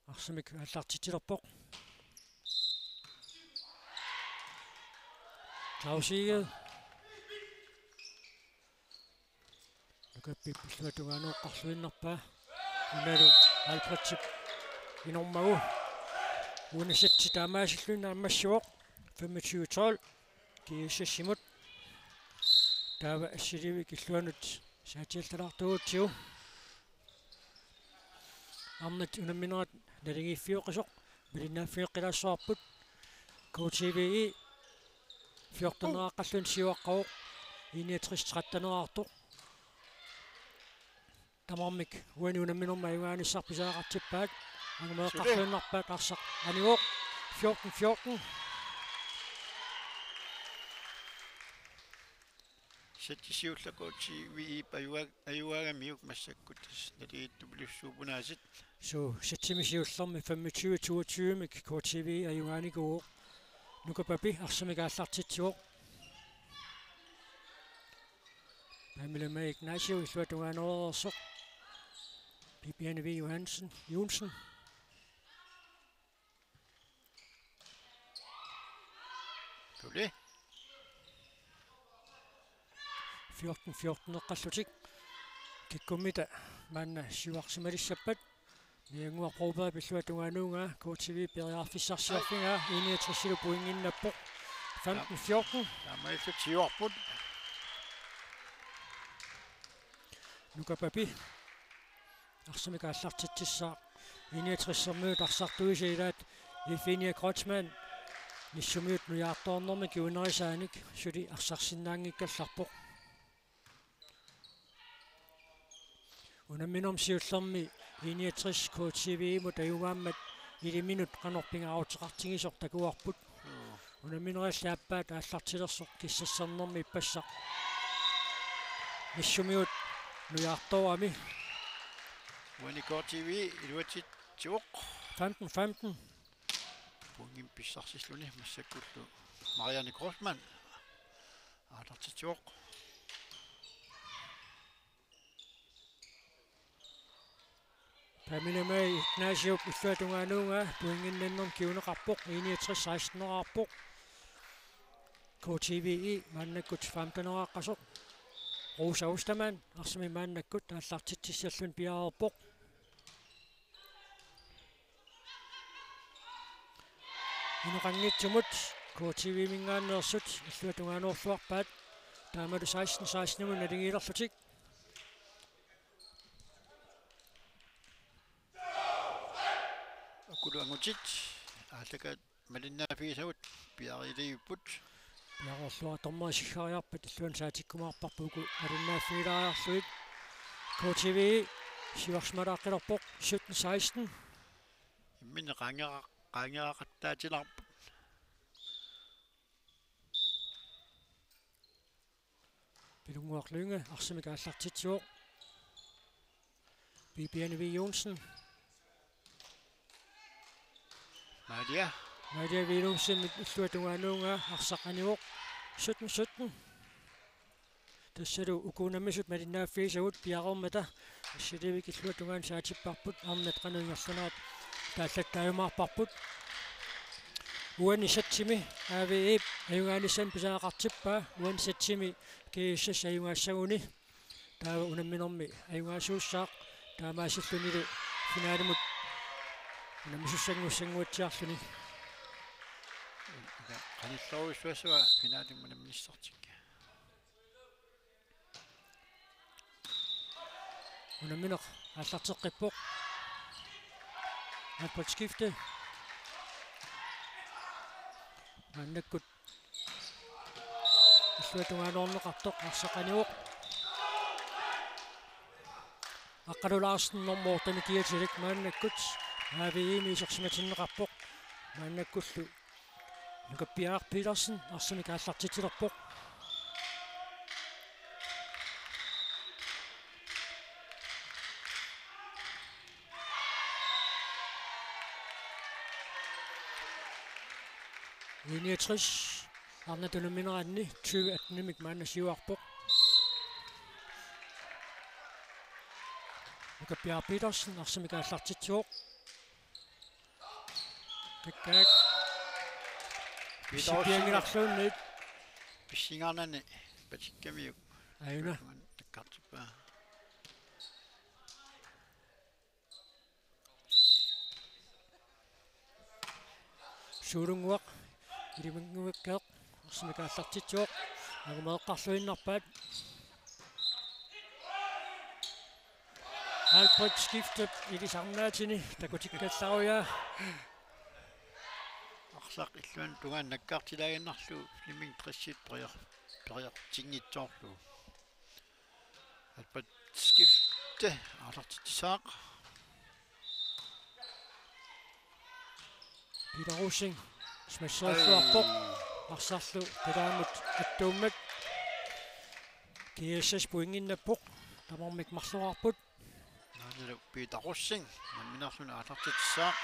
arsamik aallartitsilerpoq. Claus Egede. Nukappip illuatungaanuuqqarluinnarpaa. Unalu Alfredip inormagu. Uani setti taamaasilluni naammassivoq. Femogtyve tolv. G S S-imut. Taava assiliivik illuanut saatiallalaartuugutsigu. Arnat unamminerat naligiiffioqqisoq malinnaaffigeqqilaassavarput. K T V E fjorteneqaqqalluni siuaqqavoq. I niogtres tretteneqartoq. Tamarmik uani unamminermi ajugaanissaq pisariaqartippaat. Angumeeqqarluinnarpaat arsaq anivoq. Fjorten fjorten. Setti siulleq K T V E-p ajua-, ajugaagamiuk massakkut tassa naligiittupilussuupput aasiit. Suu, settimi siullermi femogtyve toogtyve-mik K T V E ajugaanikuuvoq. Nukapapi arsamik aallartitsivoq. Pamela May Ignacio illuatungaaneereersoq. Bibiane V. Johansen, Johnsen. Tuli. Fjorten fjorten-eqqallutik. Kikkummita maanna siuarsimalissappata. Niannguaq Broberg illuatungaanuugaa, K T V periarfissarsiorfigaa, I niogtres-ilu pointinnappoq. Femten fjorten. Taamaalillutik siuarput. Nukapapi arsamik aallartitsissaaq. I niogtres-ermiut arsartuisa ilaat Eugenia Kreutzmann Nissumiut nujaartoornermi kingunerisaanik suli arsarsinnaanngikkallarpoq. Unamminermi siullermi I niogtres K T V-mut ajugaammat iliminut qanoq pingaaruteqartigisoq takuarput. Joo. Unammineralli aappaat aallartilersoq kissassernermi ippassaq Nissumiut nujaartoorami. Uani K T V iluatsitsivoq. Femten femten. Pointimik pissarsilluni massakkullu Marianne Kreutzmann aallartitsivoq. Pamela May Ignatiup illuatungaanuugaa pointinnannermik kinguneqarpoq, I niogtres seksten-eqarpoq. K T V E maannakkut femten-eqaqqasoq. Rosa Ostermann arsamik maannakkut aallartitsissalluni piareerpoq. Inoqanngitsumut K T V-minngaanneersut illuatungaanuulluarpaat, taamalu seksten seksten-imut naligiilerlutik. Ukulu angutit aallakaat malinnaaffigisagut piareerlugit. Piareerlunga dommeri siggariarpat illuanut saatikkumaarparput uku malinnaaffigilaariarlugit. K T V siuarsimalaaqqilerpoq sytten seksten. Imminut qaangera-, qaangeraqattaatilaarput. Pilunnguaq Lynge arsamik aallartitsivoq. Bibiane V. Johnsen. Maria. Maria Willumsen illuatungaanuugaa arsaq anivoq. Sytten sytten. Tassalu uku unammisut malinnaaffigisagut piareermata assiliivik illuatungaanut saatipparput, arnat qanoq ingerlanerat taallattaajumaarparput. Uani settimi A V E-p ajugaanissani pisariaqartippaa, uani settimi G S S ajugaassaguni. taava unamminermi ajugaasuussaaq, taamaasillunilu finalimut unammisussanngussanguatsiarluni. Qanillerujussuassava finalimut unamminissartik. Unammineq aallarteqqippoq. Halvtreds skifte. Maannakkut illuatungaanuarneqartoq arsaq anivoq. Aqqalu Larsen nummer otte-mi kiatilik maannakkut A V E-mi isersimatinneqarpoq. Maannakkullu Nukappiaq Petersen arsamik aallartitsilerpoq. U niogtres arnat unammineranni tyve atten-imik maanna siuarpoq. Nukappiaq Petersen arsamik aallartitsivoq. Kakkaak. Peter Olsen. Pisippianngilarluunniit. Pissingaarnani patikkamiuk. Aajuna. Takkartippaa. Suulunnguaq. Ilimanguakkeeq. Arsamik aallartitsivoq. Angumeeqqarluinnarpaat. Halvtreds skiftep ilisarnaatini takutikkallarujaa. Arsaq illuatungaanut nakkartilaaginnarlugu Flemming Drissit periar-, periartinngitsoorlugu. Halvtreds skifte aallartitsissaaq. Peter Rosing smasherilluarpoq. Ai. Arsarlu palaamut attuummat. G S S pointinnappoq. Tamarmik marloraarput. Naanilu Peter Rosing unamminerluni aallartitsissaaq.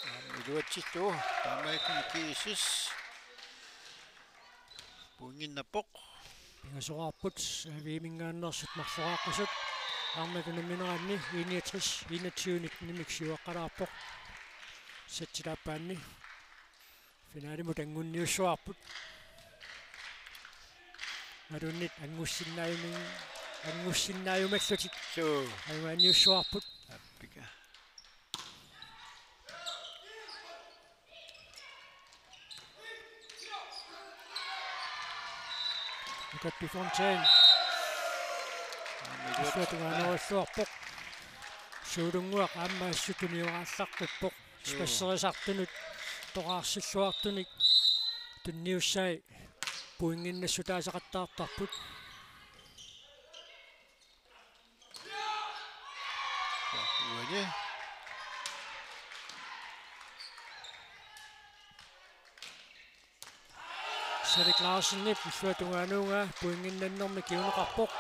Aamma iluatsillugu taamaalilluni G S S pointinnappoq. Pingasoraarput A V E-minngaanneersut marloraaqqasut. Arnat unammineranni enogtres enogtyve nitten-imik siuaqqalaarpoq. Sættit aappaanni finalimut anngunniussuarput. Malunnit anngussinnaajumi-, anngussinnaajumallutik. Suu. Ajugaaniussuarput. Appika. Nukappi Fontaine. Aamma iluat-, illuatungaanuarluarpoq. Suulunnguaq aamma assut tunioraallaqqippoq. Joo. Smasherisartunut toqaarsilluartunik tunniussai pointinnassutaasaqattaartarput. Uani. Salik Larsenip illuatungaanuugaa pointinnannermi kinguneqarpoq.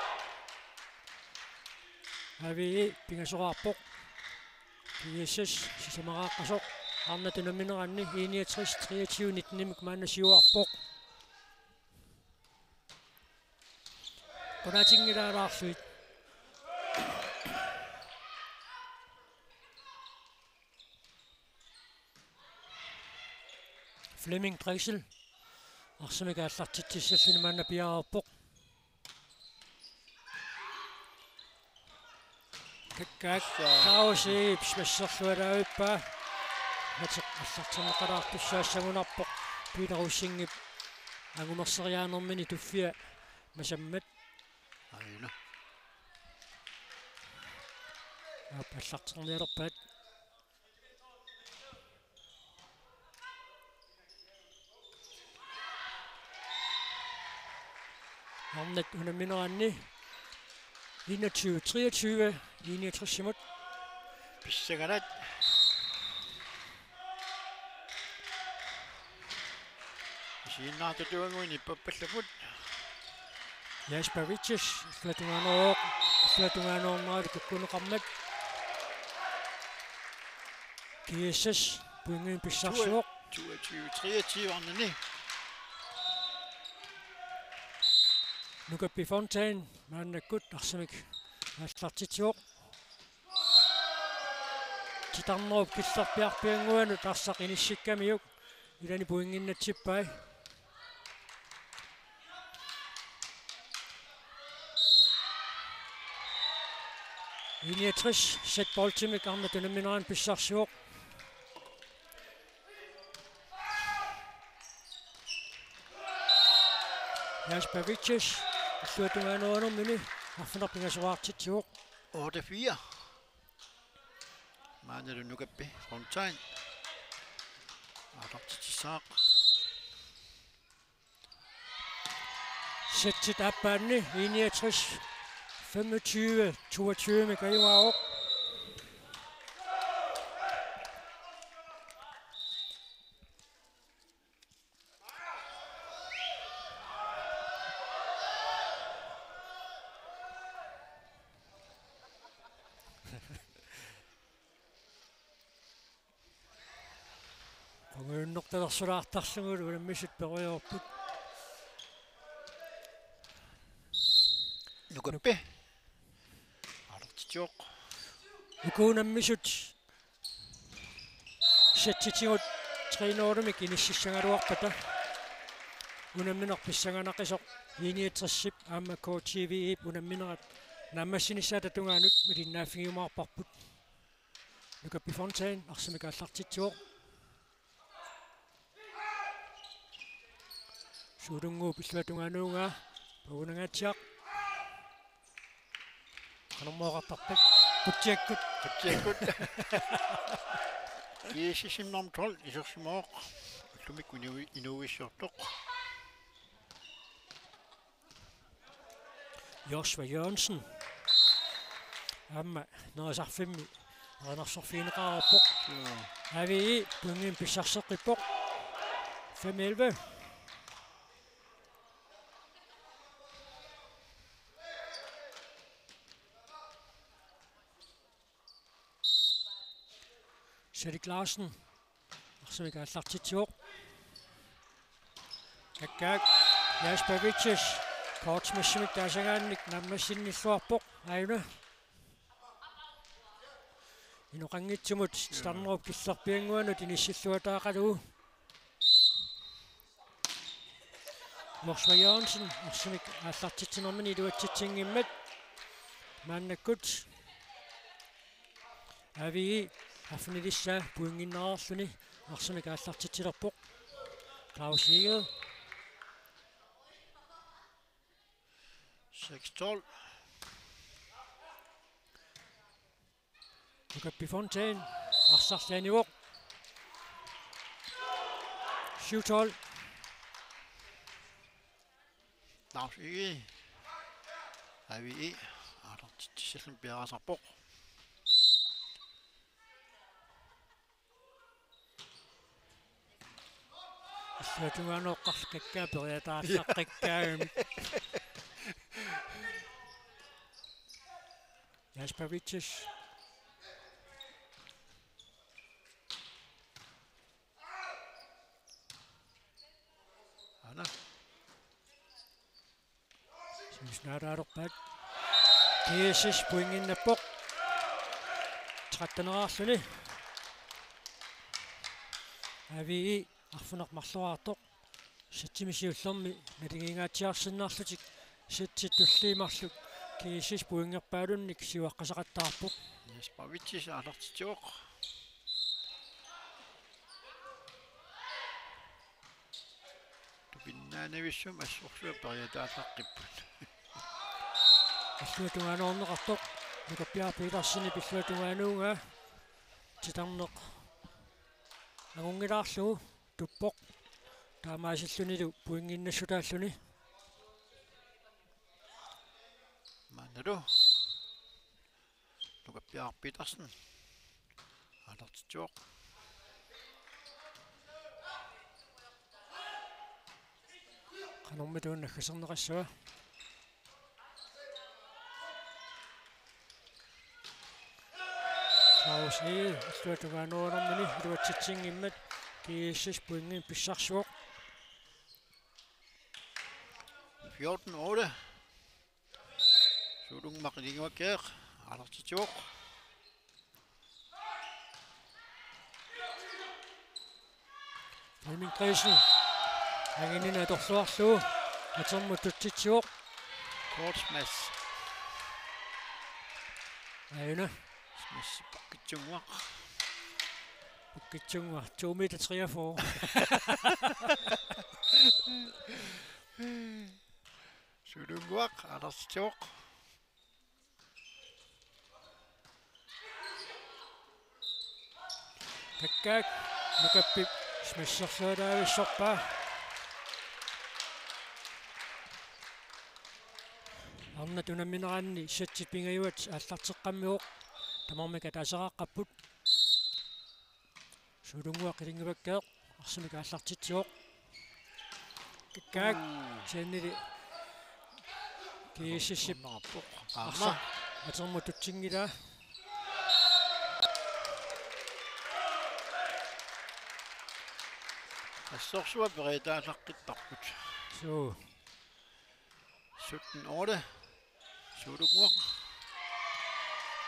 A V E pingasoraarpoq. G S S sisamaraaqqasoq. Arnat unammineranni enogtres treogtyve nitten-imik maanna siuarpoq. Qunaatinngilaalaarlugit. Flemming Drexel arsamik aallartitsissalluni maanna piareerpoq. Kakkaak. Assa. Klaus Eeps smasherluaraavippaa. Mati aallarterneqalaartussaassagunarpoq. Peter Rosingip angumerseriaanermini tuffia masammat. Aajuna. Aap, aallarternialerpaat. Arnat unammineranni enogtyve treogtyve enogtres-imut. Pissanganaq. Isiginnaartutut anguini pappallapput. Jasper Riches, illuatungaanuarooq, illuatungaanuarneralu kukkuneqarmat. G S S, pointinik pissarsivoq. Toogtyve treogtyve arnani. Nukappi Fontaine, maannakkut arsamik aallartitsivoq. Titarnerup Killerpiarpiannguanut arsaq inissikkamiuk ilani pointinnatsippai. I niogtres, Seth Boltimik arnat unamminerannik pissarsivoq. Jens Pavicius, illuatungaanuunermini arfineq-pingasoraartitsivoq. Otte fire. Maannalu Nukappi Fontain. Aallartitsissaaq. Setsit aappaanni I niogtres femogtyve toogtyve-mik ajugaavoq. Qungujunnertalersulaartarlugulu unammisut peroriarput. Nukappi. Aallartitsivoq. Uku unammisut setsitigut tre nul-imik inississagaluarpata unammineq pissanganaqisoq I niogtres-ip aamma K T V-ip unamminerat naammassinissaata tungaanut malinnaaffigiumaarparput. Nukappi Fontain arsamik aallartitsivoq. Suulunnguup illuatungaanuugaa, Pagunangaatsiaq. Qanormooqartarpik? Qutsiakkut. Qutsiakkut. G S S-ip nummer tolv isersimavoq. Ullumikkut inui-, inuuissiortoq. Joshua Jørgensen. Aamma nerisarfimmi erinarsorfigineqareerpoq. Joo. A V I pointinik pissarseqqippoq. Fem elleve. Salik Larsen. Arsamik aallartitsivoq. Kakkaak. Jens Pavicius. Kortsmassimik taasagaannik naammassinnilluarpoq. Aajuna. Inoqanngitsumut Titarnerup Killerpiannguanut inissilluataaqalugu. Joshua Jørgensen, arsamik aallartitsinermini iluatsitsinngimmat. Maannakkut A V I arfinilissaa pointinnereerluni arsamik aallartitsilerpoq. Claus Egede. Seks tolv. Nukappi Fontain, arsarlu anivoq. Syv tolv. Claus Egede. A V I aallartitsissalluni piareersarpoq. Illuatungaanuuqqarlu kakkaak periataarlaqqikkaanni. Jens Pavicius. Aana. Simisnaaraalerpaat. G S S pointinnappoq. Tretten-ereerluni. A V I arfineq-marloraartoq. Setsimi siullermi naligiingaatsiarsinnarlutik setsit tulliit marluk G S S pointerpaalunnik siuaqqaseqattaarpoq. Jens Pavicius aallartitsivoq. Tupinnaanavissumik assorsuaq periataallaqqippoq. Illuatungaanuunneqartoq. Nukappiaraq Petersenip illuatungaanuugaa. Titarneq angunngilaarlugu tuppoq. Taamaasillunilu pointinnassutaalluni. Maannalu. Nukappiaraq Petersen. Aallartitsivoq. Qanormitaava naggaserneqassava? Claus Egede, illuatungaanuunermini iluatsitsinngimmat G S S pointinik pissarsivoq. Fjorten otte. Suulunngooq Ilingiuakkeeq aallartitsivoq. Flemming Dresen. Anginnini atorluarlugu. Atermut tutsitsivoq. Kort smash. Aajuna. Smash pukkitsunnguaq. Pukkitsunnguaq. To meter treogfyrre. Sulunnguaq, aallartitsivoq. Kakkaak, Nukappi smasherlualaavissorpaa. Arnat unammineranni setsit pingajuat aallarteqqammivoq. Tamarmik ataasiaqaqqapput. Sulunnguaq ilinngivakkeeq, arsamik aallartitsivoq. Kakkaak, uu, kisiannili GSS-ip aamma arsaq atermut tutsinngilaa. Assorsuaq periutaallaqqittarput. Suu. Sytten otte. Sulunnguaq.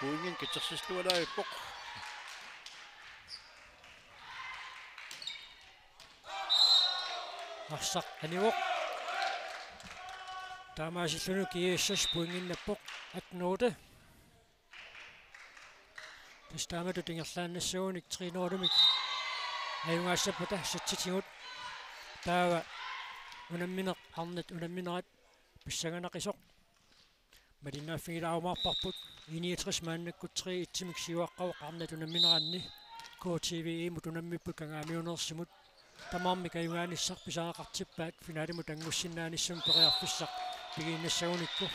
Pointinik katersissilualaarpoq. Arsaq anivoq. Taamaasilluni GSS pointinnappoq atten otte. Tassa taamatut ingerlaannassagunik tre nul-imik ajugaassappata seksogtyve. Taava unammineq, arnat unamminerat pissanganaqisoq. Malinnaaffigilarumaarparput. Enogtres maannakkut tre et-imik siuaqqavoq arnat unammineranni. K T V-mut unammipput Kangaamiuneersimut. Tamarmik ajugaanissaq pisariaqartippaat finalimut angussinnaanissamut periarfissaq pigiinnassagunikku.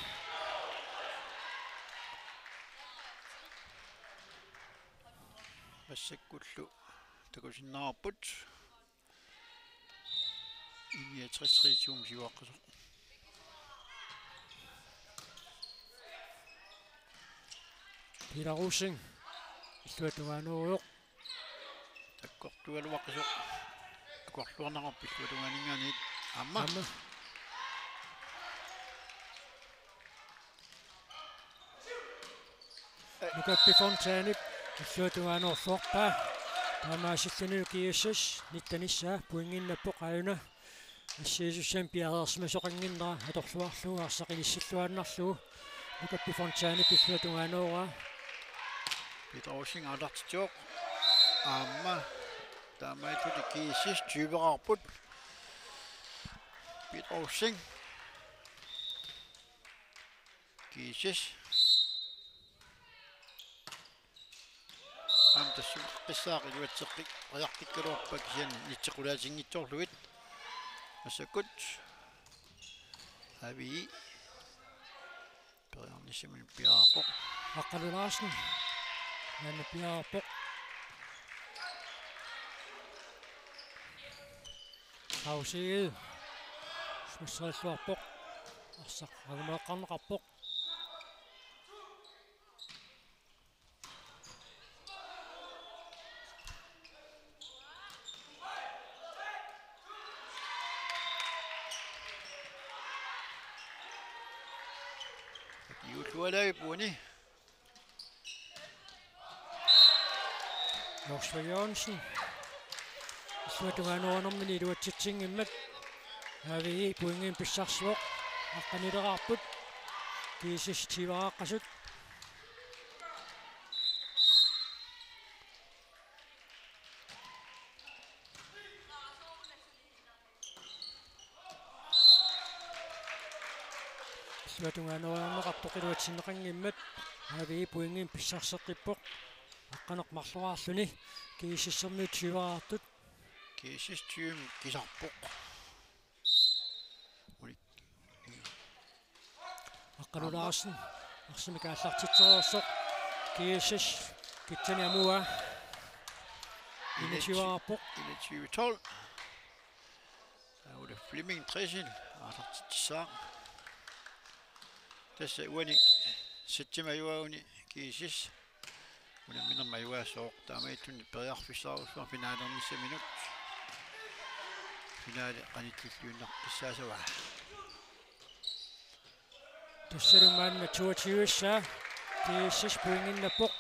Massakkullu takusinnaavarput. Enogtres treogtyve siuaqqasoq. Peter Rosing. Illuatungaanoorujoq. Takkortugaluaqqisoq. Akorluarnaqarpoq illuatungaaninngaanniit. Aamma. Aamma. Nukappi Fontanep illuatungaanoorluarpaa. Taamaasillunilu GSS nittenissaa pointinnappoq aajuna. Assigiissutsiami piareersimasoqannginnera atorluarlugu arsaq inissilluaannarlugu. Nukappi Fontanep illuatungaanooraa. Peter Rosing aallartitsivoq. Aamma taamaalillutik GSS tyveraarput. Peter Rosing. GSS. Aamma tassunga qissaaq iluatseqqik-, periarfissaarluarpaa kisianni nitseqqulaatinngitsoorlugit. Massakkut. Avi. Periarnissamut piaarpoq. Aqqalu Larsen. Maanna piaarpoq. Pausii. Smasherilluarpoq. Arsaq angumeeqqarneqarpoq. Juullualaipuni. Joshua Jørgensen. Illuatungaanuarnermini iluatsitsinngimmat. Avi pointinik pissarsivoq. Aqqanileraarput. GSS tyveraaqqasut. Illuatungaanuarneqartoq iluatsinneqanngimmat. Avi pointinik pissarseqqippoq. Aqqaneq-marloraarluni. GSS-ermiut tyveraartut. GSS tyvemik kisarpoq. Ulik. Aqqalu Larsen. Arsamik aallartitsereersoq. GSS. Kitsani amuaa. Enogtyve-aarpoq. Enogtyve tolv. Taava Flemming Dresen aallartitsissaaq. Tassa uani setsimik ajugaaguni GSS. Unamminermi ajugaasoq taamaattumik periarfissaarujussuaq finalernissaminut. Finale qanillilluinnaqqissaasavaa. Tassalu maanna toogtyve-ssaa. GSS pointinnappoq.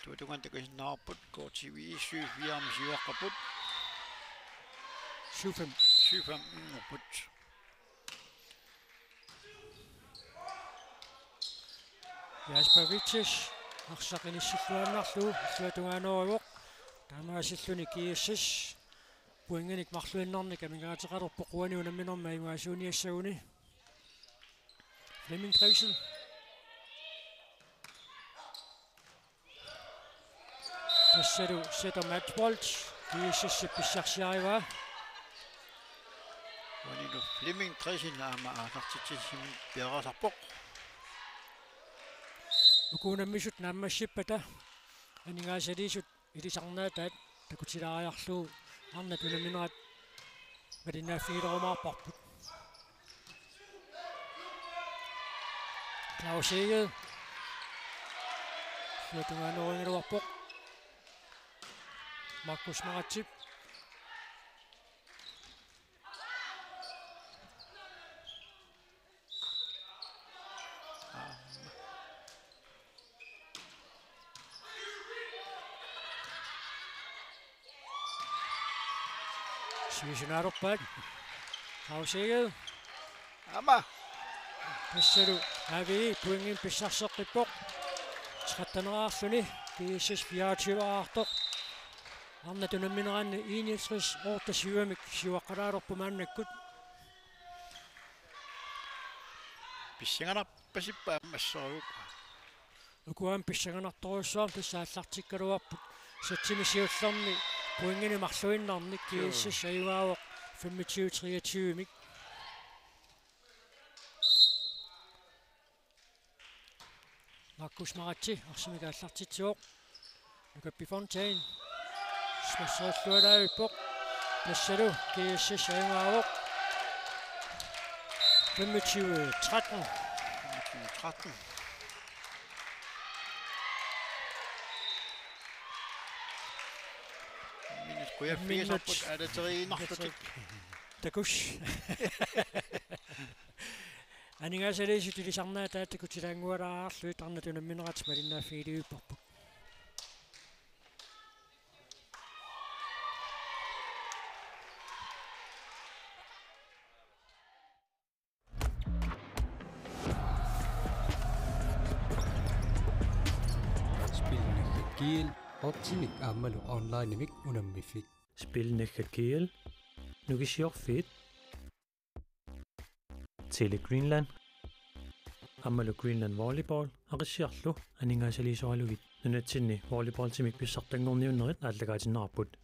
Tuutungan takusinnaavarput, K T V syv fire-mi siuaqqapput. Syv fem. Syv fem-inngorput. Jasper Vitsis arsaq inissilluinnarlugu illuatungaaneruvoq. Taamaasilluni G S S pointinik marluinnarnik amigaateqalerpoq uani unamminermi ajugaasuuniassaguni. Flemming Dressel. Tassalu setter matchbold. G S S pissarsiarivaa. Uanilu Flemming Dressel aamma aallartitsissummik piareersarpoq. Uku unammisut naammassippata aningaasaliisut ilisarnaataat takutilaariarlugu arnat unamminerat malinnaaffigilerumaarparput. Claus Egede. Illuatungaanerugaluarpoq. Markus Maratse. Sivisunaalerpaat. Claus Egede. Aamma. Tassalu A V I pointinik pissarseqqippoq. Tretten-erarluni G S S fireogtyve-erartoq. Arnat unammineranni enogtres otteogtyve-mik siuaqqalaalerpoq maannakkut. Pissanganarpasippoq aamma assorujussuaq. Uku aamma pissanganartorujussuarmik tassa aallartikkaluarput. Satsimi siullerni pointinik marluinnarnik G S S ajugaavoq femogtyve treogtyve-mik. Markus Maratse arsamik aallartitsivoq. Nukappi Fontaine. Smasserillualaavippoq. Tassalu G S S ajugaavoq. Femogtyve tretten. Femogtyve tretten. Minut kujaffigisarput aalateriinnarlutik. Takuss. Aningaasaliisut ilisarnaataat takutilaanngualaarlugit arnat unamminerat malinnaaffigiliuipparput. Spilnaggat G L, optimik aammalu onlinemik unammiffik. Spilnaggat G L, Nukissiorfiit, Tele Greenland aammalu Greenland Volleyball Aqissiarlu aningaasaliisoralugit nunatsinni volleyballtimik pissartanngorniunnerit aallakaatinneqarput.